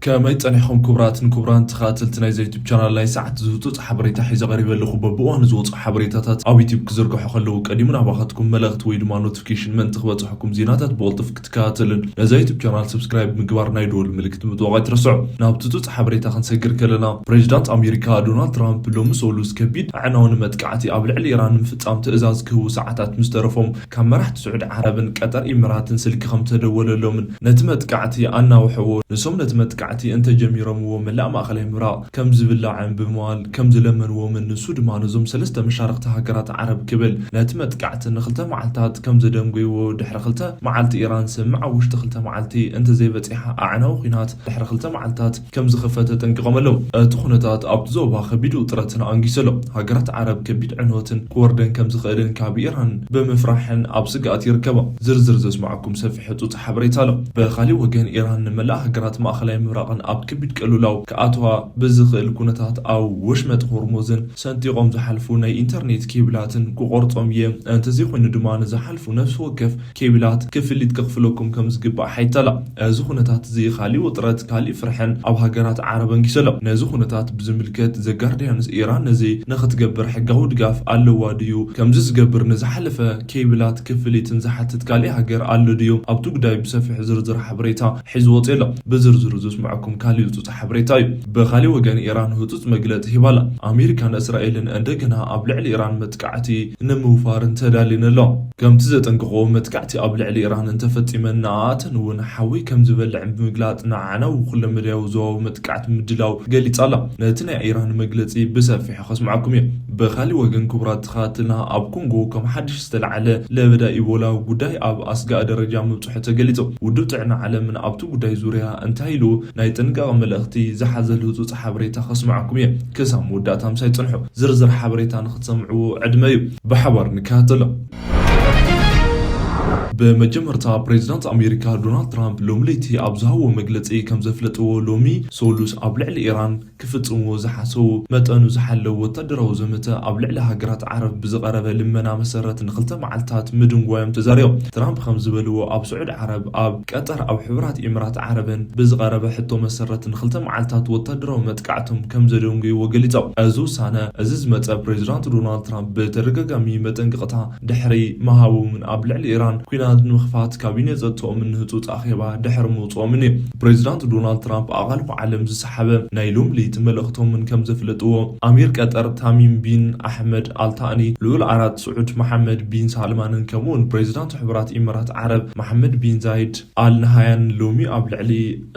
ከመይ ጸኒሕኩም ክቡራትን ክቡራን ተኸታተልቲ ናይዚ ዩቱብ ቻናል? ናይ ሰዓት ዝህጹጽ ሓበሬታ ሒዘ ቀሪበ ኣለኹ። በብእዋኑ ዝወጹ ሓበሬታታት ኣብ ዩቱብ ክዝርግሑ ከለዉ ቀዲሙ ናባኻትኩም መልእኽቲ ወይ ድማ ኖቲፊኬሽን ምእንቲ ክበጽሐኩም ዜናታት ብቕልጡፍ ክትከታተሉን ነዛ ዩቱብ ቻናል ሰብስክራይብ ምግባር ናይ ደወል ምልክት ምጥዋቕ ኣይትረስዑ። ናብ ትጹጽ ሓበሬታ ክንሰግር ከለና ፕሬዚዳንት ኣሜሪካ ዶናልድ ትራምፕ ሎሚ ሰሉስ ከቢድ ኣዕናዊ መጥቃዕቲ ኣብ ልዕሊ ኢራን ንምፍጻም ትእዛዝ ክህቡ ሰዓታት ምስ ተረፎም ካብ መራሕቲ ስዑዲ ዓረብን ቀጠር ኢምራትን ስልኪ ከም ተደወለሎምን ነቲ መጥቃዕቲ ኣናውሕዎ። ንሶም ነቲ መጥቃዕቲ እንተጀሚሮምዎ መላእ ማእኸላይ ምብራቕ ከም ዝብላዕን ብምባል ከም ዝለመንዎምን ንሱ ድማ ነዞም ሰለስተ መሻርኽቲ ሃገራት ዓረብ ክብል ነቲ መጥቃዕቲ ንክልተ መዓልታት ከም ዘደንጎይዎ ድሕሪ ክልተ መዓልቲ ኢራን ስምምዕ ኣብ ውሽጢ ክልተ መዓልቲ እንተዘይበፂሓ ኣዕናዊ ኲናት ድሕሪ ክልተ መዓልታት ከም ዝኽፈት ኣጠንቂቖም ኣለዉ። እቲ ኩነታት ኣብቲ ዞባ ከቢድ ውጥረትን ኣንጊሱ ኣሎ። ሃገራት ዓረብ ከቢድ ዕንወትን ክወርደን ከም ዝኽእልን ካብ ኢራን ብምፍራሕን ኣብ ስግኣት ይርከባ። ዝርዝር ዘስማዕኩም ሰፊሕ ህጹጽ ሓበሬታ ኣሎ። ብኻሊእ ወገን ኢራን ንመላእ ሃገራት ማእኸላይ ምብራቕን ኣብ ከቢድ ቅልውላው ክኣትዋ ብዝኽእል ኩነታት ኣብ ወሽመጥ ሆርሙዝን ሰንጢቖም ዝሓልፉ ናይ ኢንተርኔት ኬብላትን ክቖርጾም እየ፣ እንተዘይኮይኑ ድማ ንዝሓልፉ ነፍሲ ወከፍ ኬብላት ክፍሊት ከኽፍለኩም ከም ዝግባእ ሓይታላ። እዚ ኩነታት እዚ ካሊእ ውጥረት፣ ካሊእ ፍርሕን ኣብ ሃገራት ዓረብ ኣንጊሱ ኣሎ። ነዚ ኩነታት ብዝምልከት ዘጋርዲያንስ ኢራን ነዚ ንኽትገብር ሕጋዊ ድጋፍ ኣለዋ ድዩ? ከምዚ ዝገብር ንዝሓለፈ ኬብላት ክፍሊትን ዝሓትት ካሊእ ሃገር ኣሎ ድዩ? ኣብቲ ጉዳይ ብሰፊሑ ዝርዝር ሓበሬታ ሒዙ ወፂኡ ኣሎ። ብዝርዝሩ ዘስምዐኩም ካሊእ ህጹጽ ሓበሬታ እዩ። ብኻሊእ ወገን ኢራን ህጹጽ መግለጺ ሂባላ። ኣሜሪካን እስራኤልን እንደገና ኣብ ልዕሊ ኢራን መጥቃዕቲ ንምውፋርን ተዳልየን ኣሎ። ከምቲ ዘጠንቀቖ መጥቃዕቲ ኣብ ልዕሊ ኢራን እንተፈጺመን ንኣኣተን እውን ሓዊ ከም ዝበልዕን ብምግላጽ ንኣዕናዊ ኩለመዳያዊ ዞባዊ መጥቃዕቲ ምድላው ገሊጻ ኣላ። ነቲ ናይ ኢራን መግለጺ ብሰፊሑ ከስምዓኩም እየ። ብኻሊእ ወገን ክቡራት ተኸታተልና ኣብ ኮንጎ ከም ሓድሽ ዝተላዕለ ለበዳ ኢቦላ ጉዳይ ኣብ ኣስጋኢ ደረጃ ምብጽሑ ተገሊጹ። ውድብ ጥዕና ዓለምን ኣብቲ ጉዳይ ዙርያ እንታይ ኢሉ ናይ ጥንቃቐ መልእኽቲ ዝሓዘ ህጹጽ ሓበሬታ ከስምዓኩም እየ። ክሳብ መወዳእታ ምሳይ ጽንሑ። ዝርዝር ሓበሬታ ንኽትሰምዕዎ ዕድመ እዩ። ብሓባር ንከታተሎ። ብመጀመርታ ፕሬዚዳንት ኣሜሪካ ዶናልድ ትራምፕ ሎሚ ለይቲ ኣብ ዝሃብዎ መግለጺ ከም ዘፍለጥዎ ሎሚ ሰሉስ ኣብ ልዕሊ ኢራን ክፍጽምዎ ዝሓሰቡ መጠኑ ዝሓለወ ወታደራዊ ዘመተ ኣብ ልዕሊ ሃገራት ዓረብ ብዝቐረበ ልመና መሰረት ንክልተ መዓልታት ምድንጓዮም ተዛሪቦም። ትራምፕ ከም ዝበልዎ ኣብ ስዑድ ዓረብ፣ ኣብ ቀጠር፣ ኣብ ሕቡራት ኢምራት ዓረብን ብዝቐረበ ሕቶ መሰረት ንክልተ መዓልታት ወታደራዊ መጥቃዕቶም ከም ዘደንጎይዎ ገሊጾም። እዚ ውሳነ እዚ ዝመጸ ፕሬዚዳንት ዶናልድ ትራምፕ ብተደጋጋሚ መጠንቀቕታ ድሕሪ ምሃቦምን ኣብ ልዕሊ ኢራን ኲናት ንምኽፋት ካቢኔ ጸጥታኦምን ንህጹጽ ኣኼባ ድሕሪ ምውጽኦምን እዩ። ፕሬዚዳንት ዶናልድ ትራምፕ ኣቓልቦ ዓለም ዝሰሓበ ናይ ሎሚ ለይቲ መልእኽቶምን ከም ዘፍለጥዎ፣ ኣሚር ቀጠር ታሚም ቢን ኣሕመድ ኣልታኒ፣ ልዑል ዓራት ስዑድ መሓመድ ቢን ሳልማንን ከምኡውን ፕሬዚዳንት ሕቡራት ኢማራት ዓረብ መሓመድ ቢን ዛይድ ኣል ናሃያን ሎሚ ኣብ ልዕሊ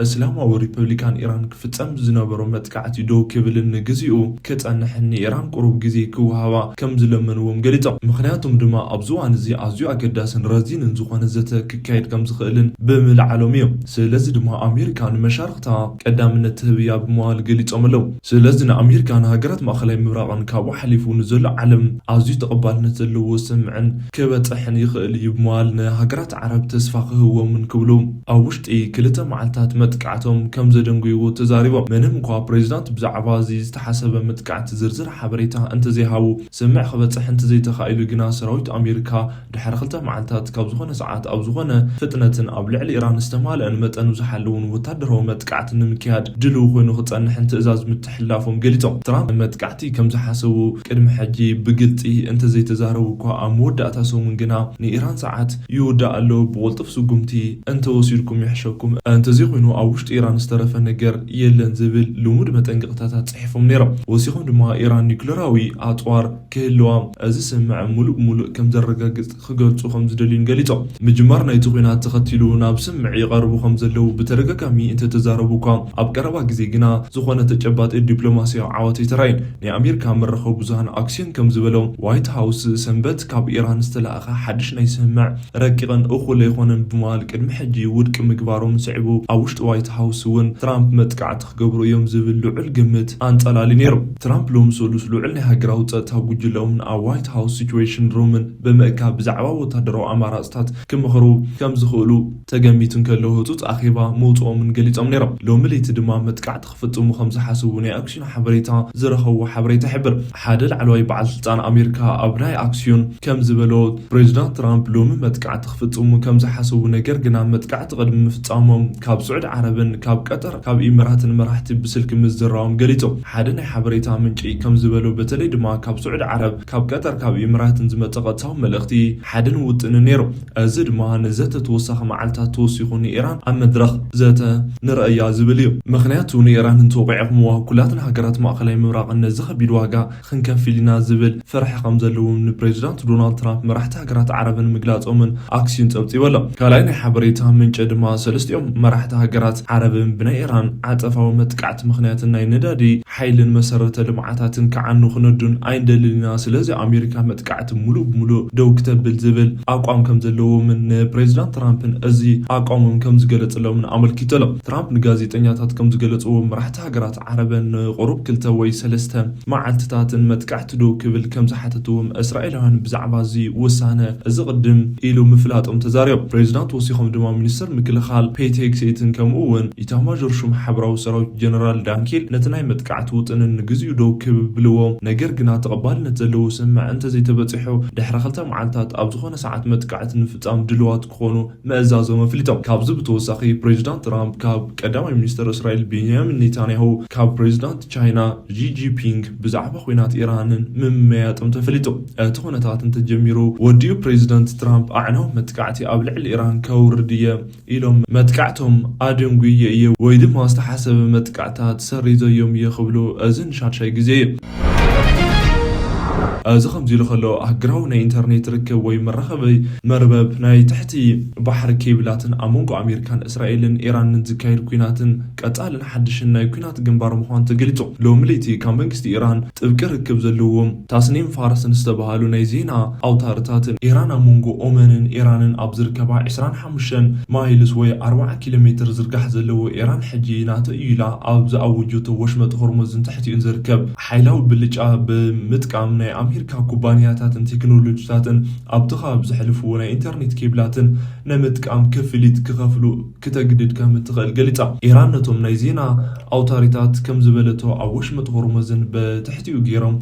እስላማዊ ሪፐብሊካን ኢራን ክፍጸም ዝነበሮ መጥቃዕቲ ደው ክብልን ንግዚኡ ክጸንሕን ንኢራን ቁሩብ ግዜ ክወሃባ ከም ዝለመንዎም ገሊጾም። ምኽንያቶም ድማ ኣብዚ እዋን እዚ ኣዝዩ ኣገዳስን ረዚንን ዝኾነ ዘተ ክካየድ ከም ዝኽእልን ብምልዓሎም እዮም። ስለዚ ድማ ኣሜሪካ ንመሻርኽታ ቀዳምነት ትህብ እያ ብምባል ገሊጾም ኣለዉ። ስለዚ ንኣሜሪካ ንሃገራት ማእኸላይ ምብራቕን ካብኡ ሓሊፉ ንዘሎ ዓለም ኣዝዩ ተቐባልነት ዘለዎ ስምዕን ክበጽሕን ይኽእል እዩ ብምባል ንሃገራት ዓረብ ተስፋ ክህቦምን ክብሉ ኣብ ውሽጢ ክልተ መዓልታት መጥቃዕቶም ከም ዘደንጎይዎ ተዛሪቦም። ምንም እኳ ፕሬዚዳንት ብዛዕባ እዚ ዝተሓሰበ መጥቃዕቲ ዝርዝር ሓበሬታ እንተዘይሃቡ፣ ስምዕ ክበጽሕ እንተዘይተኻኢሉ ግና ሰራዊት ኣሜሪካ ድሕሪ ክልተ መዓልታት ካብ ዝኾነ ሰዓት ኣብ ዝኾነ ፍጥነትን ኣብ ልዕሊ ኢራን ዝተማልአን መጠኑ ዝሓለውን ወታደራዊ መጥቃዕቲ ንምክያድ ድልው ኮይኑ ክጸንሕን ትእዛዝ ምትሕልላፎም ገሊጾም። ትራምፕ መጥቃዕቲ ከም ዝሓሰቡ ቅድሚ ሕጂ ብግልጺ እንተዘይተዛረቡ እኳ፣ ኣብ መወዳእታ ሰሙን ግና ንኢራን ሰዓት ይውዳእ ኣሎ፣ ብቕልጡፍ ስጉምቲ እንተወሲድኩም ይሕሸኩም፣ እንተዘይኮይኑ ኣብ ውሽጢ ኢራን ዝተረፈ ነገር የለን ዝብል ልሙድ መጠንቀቕታታት ጽሒፎም ነይሮም። ወሲኾም ድማ ኢራን ኒውክለራዊ ኣጽዋር ክህልዋ እዚ ስምምዕ ሙሉእ ብሙሉእ ከም ዘረጋግጽ ክገልጹ ከም ዝደልዩን ገሊጾም። ምጅማር ናይቲ ኲናት ተኸቲሉ ናብ ስምምዕ ይቐርቡ ከም ዘለዉ ብተደጋጋሚ እንተተዛረቡ እኳ፣ ኣብ ቀረባ ግዜ ግና ዝኾነ ተጨባጢ ዲፕሎማስያዊ ዓወት ኣይተራእየን። ናይ ኣሜሪካ መራኸቢ ብዙሃን ኣክሲዮን ከም ዝበሎ፣ ዋይት ሃውስ ሰንበት ካብ ኢራን ዝተላእኸ ሓድሽ ናይ ስምምዕ ረቂቕን እኹል ኣይኮነን ብምባል ቅድሚ ሕጂ ውድቂ ምግባሮም ስዒቡ፣ ኣብ ውሽጢ ዋይት ሃውስ እውን ትራምፕ መጥቃዕቲ ክገብሩ እዮም ዝብል ልዑል ግምት ኣንጸላልዩ ነይሩ። ትራምፕ ሎሚ ሰሉስ ልዑል ናይ ሃገራዊ ጸጥታ ጉጅለኦምን ኣብ ዋይት ሃውስ ሲቹዌሽን ሩምን ብምእካብ ብዛዕባ ወታደራዊ ኣማራጽታት ክምኽሩ ከም ዝኽእሉ ተገሚቱ እንከሎ፣ ህጹጽ ኣኼባ ምውጽኦምን ገሊጾም ነይሮም። ሎሚ ለይቲ ድማ መጥቃዕቲ ክፍጽሙ ከም ዝሓስቡ ናይ ኣክሲዮን ሓበሬታ ዝረኸብዎ ሓበሬታ ይሕብር። ሓደ ላዕለዋይ በዓል ስልጣን ኣሜሪካ ኣብ ናይ ኣክሲዮን ከም ዝበሎ፣ ፕሬዚዳንት ትራምፕ ሎሚ መጥቃዕቲ ክፍጽሙ ከም ዝሓስቡ፣ ነገር ግና መጥቃዕቲ ቅድሚ ምፍጻሞም ካብ ስዑዲ ዓረብን ካብ ቀጠር ካብ ኢምራትን መራሕቲ ብስልኪ ምዝራቦም ገሊጹ። ሓደ ናይ ሓበሬታ ምንጪ ከም ዝበሎ፣ በተለይ ድማ ካብ ስዑዲ ዓረብ፣ ካብ ቀጠር፣ ካብ ኢምራትን ዝመጸ ቀጥታዊ መልእኽቲ ሓደን ውጥንን ነይሩ። እዚ ድማ ንዘተ ተወሳኺ መዓልታት ተወሲኹ ንኢራን ኣብ መድረኽ ዘተ ንረእያ ዝብል እዩ። ምኽንያቱ ንኢራን እንተወቂዕኹምዋ ኩላትን ሃገራት ማእኸላይ ምብራቕን ነዚ ከቢድ ዋጋ ክንከፍል ኢና ዝብል ፍርሒ ከም ዘለዎም ንፕሬዚዳንት ዶናልድ ትራምፕ መራሕቲ ሃገራት ዓረብን ምግላጾምን ኣክሲዮን ጸብጺበሎም። ካልኣይ ናይ ሓበሬታ ምንጪ ድማ ሰለስቲኦም መራሕቲ ሃገራት ዓረብን ብናይ ኢራን ዓጸፋዊ መጥቃዕቲ ምኽንያትን ናይ ነዳዲ ሓይልን መሰረተ ልምዓታትን ክዓኑ ክነዱን ኣይንደልን ኢና። ስለዚ ኣሜሪካ መጥቃዕቲ ሙሉእ ብሙሉእ ደው ክተብል ዝብል ኣቋም ከም ዘለዎምን ንፕሬዚዳንት ትራምፕን እዚ ኣቋሞም ከም ዝገለጽሎምን ኣመልኪቱ ኣሎ። ትራምፕ ንጋዜጠኛታት ከም ዝገለጽዎ፣ መራሕቲ ሃገራት ዓረብን ንቁሩብ ክልተ ወይ ሰለስተ መዓልትታትን መጥቃዕቲ ደው ክብል ከም ዝሓተትዎም እስራኤላውያን ብዛዕባ እዚ ውሳነ እዚ ቅድም ኢሉ ምፍላጦም ተዛሪቦም። ፕሬዚዳንት ወሲኾም ድማ ሚኒስትር ምክልኻል ፔት ሄግሴትን ከምኡ እውን ኢታማዦር ሹም ሓበራዊ ሰራዊት ጀነራል ዳንኬል ነቲ ናይ መጥቃዕቲ ውጥንን ንግዚኡ ደው ክብልዎ፣ ነገር ግና ተቐባልነት ዘለዎ ስምምዕ እንተዘይተበጺሑ ድሕሪ ክልተ መዓልታት ኣብ ዝኾነ ሰዓት መጥቃዕቲ ንፍጻም ድልዋት ክኾኑ ምእዛዞም ኣፍሊጦም። ካብዚ ብተወሳኺ ፕሬዚዳንት ትራምፕ ካብ ቀዳማይ ሚኒስትር እስራኤል ቤንያሚን ኔታንያሁ፣ ካብ ፕሬዚዳንት ቻይና ጂ ጂንፒንግ ብዛዕባ ኲናት ኢራንን ምምያጦም ተፈሊጡ። እቲ ኩነታት እንተጀሚሩ ወዲኡ ፕሬዚዳንት ትራምፕ ኣዕናዊ መጥቃዕቲ ኣብ ልዕሊ ኢራን ከውርድ እየ ኢሎም መጥቃዕቶም ኣደንጉየ እየ ወይ ድማ ዝተሓሰበ መጥቃዕታት ሰሪዘዮም እየ ክብሉ እዚ ንሻድሻይ ግዜ እዩ። እዚ ከምዚ ኢሉ ከሎ፣ ኣህግራዊ ናይ ኢንተርኔት ርክብ ወይ መራኸቢ መርበብ ናይ ትሕቲ ባሕሪ ኬብላትን ኣብ መንጎ ኣሜሪካን እስራኤልን ኢራንን ዝካየድ ኲናትን ቀጻልን ሓድሽን ናይ ኲናት ግንባር ምዃኑ ተገሊጹ። ሎሚ ለይቲ ካብ መንግስቲ ኢራን ጥብቂ ርክብ ዘለዎም ታስኒም ፋርስን ዝተባህሉ ናይ ዜና ኣውታርታትን፣ ኢራን ኣብ መንጎ ኦመንን ኢራንን ኣብ ዝርከባ ዕስራን ሓሙሽተን ማይልስ ወይ ኣርብዓ ኪሎ ሜትር ዝርጋሕ ዘለዎ ኢራን ሕጂ ናተይ እዩ ኢላ ኣብ ዝኣወጀቶ ወሽመጥ ሆርሙዝን ትሕቲኡን ዝርከብ ሓይላዊ ብልጫ ብምጥቃም ናይ ኣሜሪካ ኩባንያታትን ቴክኖሎጂታትን ኣብቲ ከባቢ ዘሕልፍዎ ናይ ኢንተርኔት ኬብላትን ንምጥቃም ክፍሊት ክኸፍሉ ክተግድድ ከም እትኽእል ገሊጻ። ኢራን ነቶም ናይ ዜና ኣውታሪታት ከም ዝበለቶ፣ ኣብ ወሽመጥ ሆርሙዝን ብትሕቲኡ ገይሮም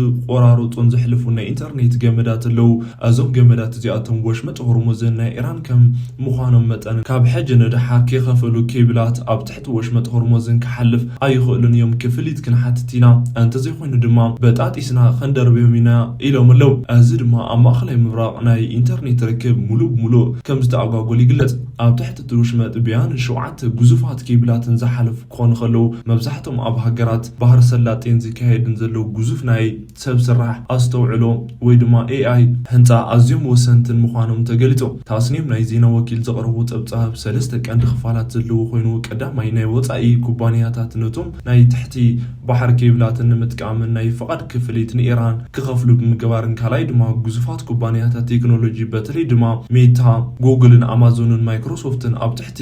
ዝቆራረጹን ዘሕልፉ ናይ ኢንተርኔት ገመዳት ኣለዉ። እዞም ገመዳት እዚኣቶም ወሽመጥ ሆርሙዝን ናይ ኢራን ከም ምዃኖም መጠን፣ ካብ ሕጂ ንደሓር ከይኸፈሉ ኬብላት ኣብ ትሕቲ ወሽመጥ ሆርሙዝን ክሓልፍ ኣይኽእሉን እዮም። ክፍሊት ክንሓትት ኢና፣ እንተዘይኮይኑ ድማ በጣጢስና ክንደርብዮም ኢና ኢሎም ኣለዉ። እዚ ድማ ኣብ ማእኸላይ ምብራቕ ናይ ኢንተርኔት ርክብ ሙሉእ ብሙሉእ ከም ዝተኣጓጎል ይግለጽ። ኣብ ትሕቲ እቲ ወሽመጥ ብያንን ሸውዓተ ግዙፋት ኬብላትን ዝሓለፉ ክኾኑ ከለዉ፣ መብዛሕትኦም ኣብ ሃገራት ባህሪ ሰላጤን ዝካየድን ዘለዉ ግዙፍ ናይ ሰብ ስራሕ ኣስተውዕሎ ወይ ድማ ኤ ኣይ ህንጻ ኣዝዮም ወሰንትን ምዃኖም ተገሊጹ። ታስኒም ናይ ዜና ወኪል ዘቕረቦ ጸብጻብ ሰለስተ ቀንዲ ክፋላት ዘለዎ ኮይኑ፣ ቀዳማይ ናይ ወጻኢ ኩባንያታት ነቶም ናይ ትሕቲ ባሕሪ ኬብላትን ንምጥቃምን ናይ ፍቓድ ክፍሊት ንኢራን ክኸፍሉ ብምግባርን፣ ካልኣይ ድማ ግዙፋት ኩባንያታት ቴክኖሎጂ በተለይ ድማ ሜታ፣ ጉግልን ኣማዞንን ማይክሮሶፍትን ኣብ ትሕቲ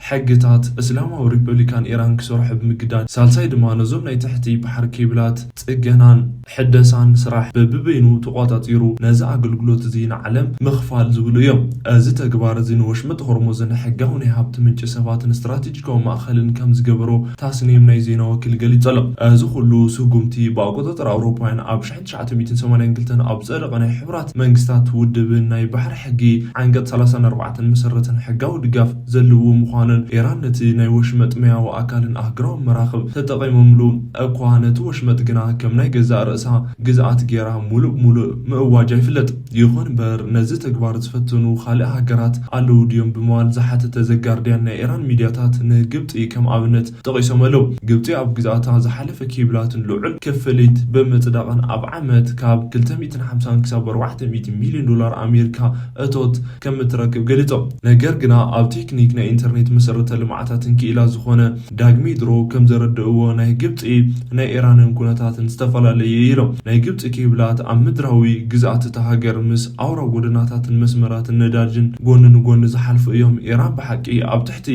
ሕግታት እስላማዊ ሪፐብሊካን ኢራን ክሰርሑ ብምግዳድ፣ ሳልሳይ ድማ ነዞም ናይ ትሕቲ ባሕሪ ኬብላት ጽገናን ሕደሳን ስራሕ በብበይኑ ተቖጻጺሩ ነዚ ኣገልግሎት እዚ ንዓለም ምኽፋል ዝብሉ እዮም። እዚ ተግባር እዚ ንወሽመጥ ሆርሙዝን ሕጋዊ ናይ ሃብቲ ምንጪ ሰባትን ስትራቴጂካዊ ማእከልን ከም ዝገበሮ ታስኒም ናይ ዜና ወኪል ገሊጹ ኣሎ። እዚ ኩሉ ስጉምቲ ብኣቆጻጽራ ኣውሮፓውያን ኣብ ሺሕ ትሽዓተ ሚእትን ሰማንያን ክልተን ኣብ ዝጸደቐ ናይ ሕቡራት መንግስታት ውድብን ናይ ባሕሪ ሕጊ ዓንቀጽ ሰላሳን ኣርባዕተን መሰረትን ሕጋዊ ድጋፍ ዘለዎ ምዃኑን፣ ኢራን ነቲ ናይ ወሽመጥ ማያዊ ኣካልን ኣህግራዊ መራኽብ ተጠቒሞምሉ እኳ፣ ነቲ ወሽመጥ ግና ከም ናይ ገዛእ ርእሳ ግዝኣት ገይራ ሙሉእ ሙሉእ ምእዋጃ ይፍለጥ። ይኹን እምበር፣ ነዚ ተግባር ዝፈተኑ ካልእ ሃገራት ኣለዉ ድዮም ብምባል ዝሓተተ ዘጋርዲያን፣ ናይ ኢራን ሚድያታት ንግብጺ ከም ኣብነት ጠቒሶም ኣለዉ። ግብጺ ኣብ ግዝኣታ ዝሓለፈ ኬብላትን ልዑል ክፍሊት ብምጽዳቕን ኣብ ዓመት ካብ ክልተ ሚእትን ሓምሳን ክሳብ ኣርባዕተ ሚእቲ ሚልዮን ዶላር ኣሜሪካ እቶት ከም እትረክብ ገሊጾም። ነገር ግና ኣብ ቴክኒክ ናይ ኢንተርኔት መሰረተ ልምዓታትን ክኢላ ዝኾነ ዳግሜ ድሮ ከም ዘረድእዎ፣ ናይ ግብጺ ናይ ኢራንን ኩነታትን ዝተፈላለየ እዩ ኢሎም። ናይ ግብጺ ኬብላት ኣብ ምድራዊ ግዝኣት እታ ሃገር ምስ ኣውራ ጎደናታትን መስመራትን ነዳጅን ጎኒ ንጎኒ ዝሓልፉ እዮም። ኢራን ብሓቂ ኣብ ትሕቲ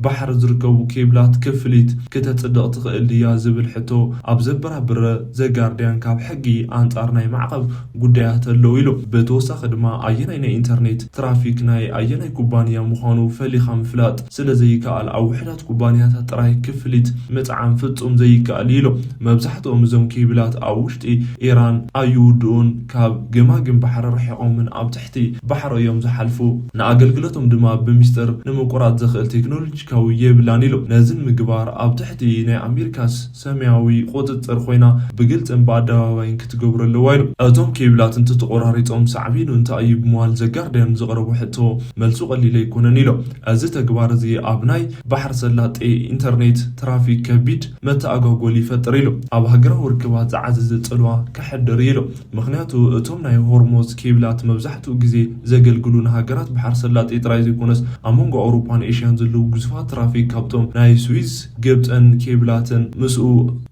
ባሕሪ ዝርከቡ ኬብላት ክፍሊት ክተጽድቕ ትኽእል ድያ ዝብል ሕቶ ኣብ ዘበራብረ ዘጋርዲያን፣ ካብ ሕጊ ኣንጻር ናይ ማዕቐብ ጉዳያት ኣለዉ ኢሉ። ብተወሳኺ ድማ ኣየናይ ናይ ኢንተርኔት ትራፊክ ናይ ኣየናይ ኩባንያ ምዃኑ ፈሊኻ ምፍላጥ ስለ ዘይከኣል ኣብ ውሕዳት ኩባንያታት ጥራይ ክፍሊት ምጥዓም ፍጹም ዘይከኣል ኢሉ። መብዛሕትኦም እዞም ኬብላት ኣብ ውሽጢ ኢራን ኣይውድኡን፣ ካብ ገማግም ባሕሪ ርሒቖምን ኣብ ትሕቲ ባሕሪ እዮም ዝሓልፉ። ንኣገልግሎቶም ድማ ብሚስጥር ንምቁራጽ ዘኽእል ቴክኖሎጂካዊ የብላን ኢሉ። ነዚ ንምግባር ኣብ ትሕቲ ናይ ኣሜሪካ ሰማያዊ ቁጽጽር ኮይና ብግልጽን ብኣደባባይን ክትገብሮ ኣለዋ ኢሉ። እቶም ኬብላት እንተተቆራሪጾም ሳዕቤኑ እንታይ እዩ ብምባል ዘጋርዲያን ዝቐረቦ ሕቶ መልሱ ቀሊል ኣይኮነን ኢሉ። እዚ ተግባር እዚ ኣብ ናይ ባሕር ሰላጤ ኢንተርኔት ትራፊክ ከቢድ መተኣጓጎሊ ይፈጥር ኢሉ። ኣብ ሃገራዊ ርክባት ዝዓዘዘ ጽልዋ ከሕድር ኢሉ። ምኽንያቱ እቶም ናይ ሆርሞዝ ኬብላት መብዛሕትኡ ግዜ ዘገልግሉ ንሃገራት ባሕር ሰላጤ ጥራይ ዘይኮነስ ኣብ መንጎ ኣውሮፓን ኤሽያን ዘለዉ ግዙፋት ትራፊክ ካብቶም ናይ ስዊዝ ግብጽን ኬብላትን ምስኡ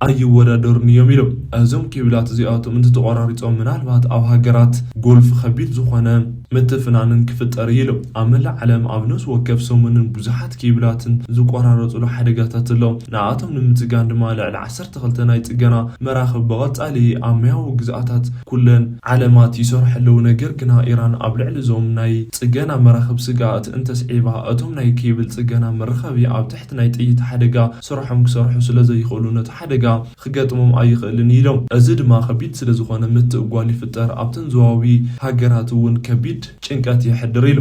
ኣይወዳደሩን እዮም ኢሎም። እዞም ኬብላት እዚኣቶም እንተተቆራሪጾም ምናልባት ኣብ ሃገራት ጎልፍ ከቢድ ዝኾነ ምትፍናንን ክፍጠር እዩ ኢሎም። ኣብ መላእ ዓለም ኣብ ነፍሲ ወከፍ ሰሙንን ብዙሓት ኬብላትን ዝቆራረጹሉ ሓደጋታት ኣለዉ። ንኣቶም ንምጽጋን ድማ ልዕሊ ዓሰርተ ክልተ ናይ ጽገና መራኽብ ብቐጻሊ ኣብ ማያዊ ግዝኣታት ኩለን ዓለማት ይሰርሑ ኣለዉ። ነገር ግና ኢራን ኣብ ልዕሊ እዞም ናይ ጽገና መራኽብ ስግኣት እንተስዒባ፣ እቶም ናይ ኬብል ጽገና መራኸቢ ኣብ ትሕቲ ናይ ጥይት ሓደጋ ስርሖም ክሰርሑ ስለ ዘይኽእሉ ነቲ ሓደጋ ክገጥሞም ኣይኽእልን ኢሎም። እዚ ድማ ከቢድ ስለ ዝኾነ ምትእጓል ይፍጠር፣ ኣብተን ዞባዊ ሃገራት እውን ከቢድ ጭንቀት የሕድር ኢሉ።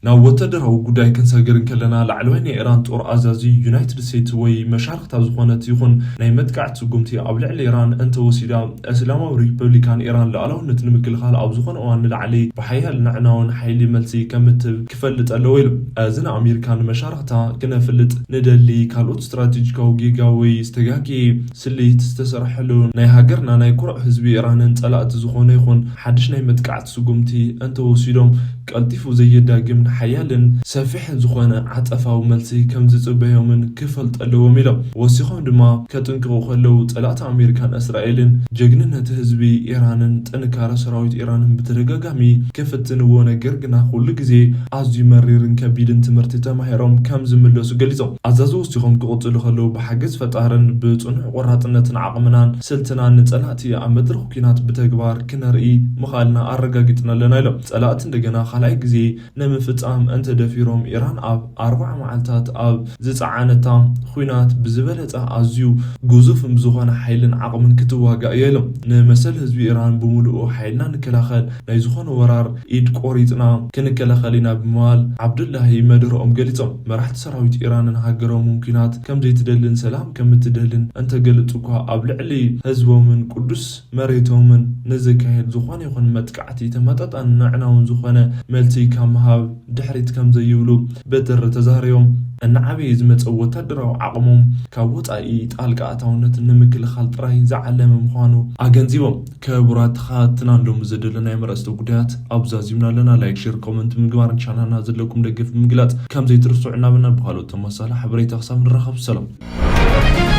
ናብ ወታደራዊ ጉዳይ ክንሰግር እንከለና፣ ላዕለዋይ ናይ ኢራን ጦር ኣዛዚ ዩናይትድ ስቴትስ ወይ መሻርኽታ ዝኾነት ይኹን ናይ መጥቃዕቲ ስጉምቲ ኣብ ልዕሊ ኢራን እንተወሲዳ፣ እስላማዊ ሪፐብሊካን ኢራን ሉዓላውነት ንምክልኻል ኣብ ዝኾነ እዋን ንላዕሊ ብሓያል ንዕናውን ሓይሊ መልሲ ከም እትህብ ክፈልጥ ኣለዎ ኢሉ። እዚ ንኣሜሪካ ንመሻርኽታ ክነፍልጥ ንደሊ፣ ካልኦት ስትራቴጂካዊ ጌጋ ወይ ዝተጋግየ ስልት ዝተሰርሐሉ ናይ ሃገርና ናይ ኩሩዕ ህዝቢ ኢራንን ጸላእቲ ዝኾነ ይኹን ሓድሽ ናይ መጥቃዕቲ ስጉምቲ እንተወሲዶም ቀልጢፉ ዘየዳግም ሓያልን ሰፊሕን ዝኾነ ዓጸፋዊ መልሲ ከም ዝጽበዮምን ክፈልጡ ኣለዎም ኢሎም። ወሲኾም ድማ ከጥንቅቑ ከለዉ ጸላእቲ ኣሜሪካን እስራኤልን ጀግንነት ህዝቢ ኢራንን ጥንካረ ሰራዊት ኢራንን ብተደጋጋሚ ክፍትንዎ ነገር ግና ኩሉ ግዜ ኣዝዩ መሪርን ከቢድን ትምህርቲ ተማሂሮም ከም ዝምለሱ ገሊጾም። ኣዛዚ ወሲኾም ክቕጽሉ ከለዉ ብሓገዝ ፈጣርን ብጽኑዕ ቆራጽነትን ዓቕምናን ስልትናን ንጸላእቲ ኣብ መድረኽ ኲናት ብተግባር ክነርኢ ምኽኣልና ኣረጋጊጽና ኣለና ኢሎም። ጸላእቲ እንደገና ካልኣይ ግዜ ንምፍጻም እንተደፊሮም ኢራን ኣብ ኣርባዓ መዓልታት ኣብ ዝጸዓነታ ኲናት ብዝበለጸ ኣዝዩ ግዙፍ ብዝኾነ ሓይልን ዓቕምን ክትዋጋእ እየ ኢሎም። ንመሰል ህዝቢ ኢራን ብምሉኡ ሓይልና ንከላኸል፣ ናይ ዝኾነ ወራር ኢድ ቆሪጽና ክንከላኸል ኢና ብምባል ዓብዱላሂ መደረኦም ገሊጾም። መራሕቲ ሰራዊት ኢራንን ሃገሮምን ኲናት ከም ዘይትደልን ሰላም ከም እትደልን እንተገለጹ እኳ ኣብ ልዕሊ ህዝቦምን ቅዱስ መሬቶምን ንዝካየድ ዝኾነ ይኹን መጥቃዕቲ ተመጣጣኒ ንዕናውን ዝኾነ መልሲ ካብ ምሃብ ድሕሪት ከም ዘይብሉ ብትሪ ተዛሪቦም። እናዓበየ ዝመጸ ወታደራዊ ዓቕሞም ካብ ወጻኢ ጣልቃ ኣታውነት ንምክልኻል ጥራይ ዝዓለመ ምዃኑ ኣገንዚቦም። ክቡራት ተኸታተልትና፣ ሎሚ ዘደለናዮም ኣርእስተ ጉዳያት ኣብዚ ዛዚምና ኣለና። ላይክ፣ ሼር፣ ኮመንት ምግባርን ቻናልና ዘለኩም ደገፍ ብምግላጽ ከም ዘይትርስዑ እናበልና ብኻልኦት ተመሳሳሊ ሓበሬታ ክሳብ ንራኸብ ሰላም።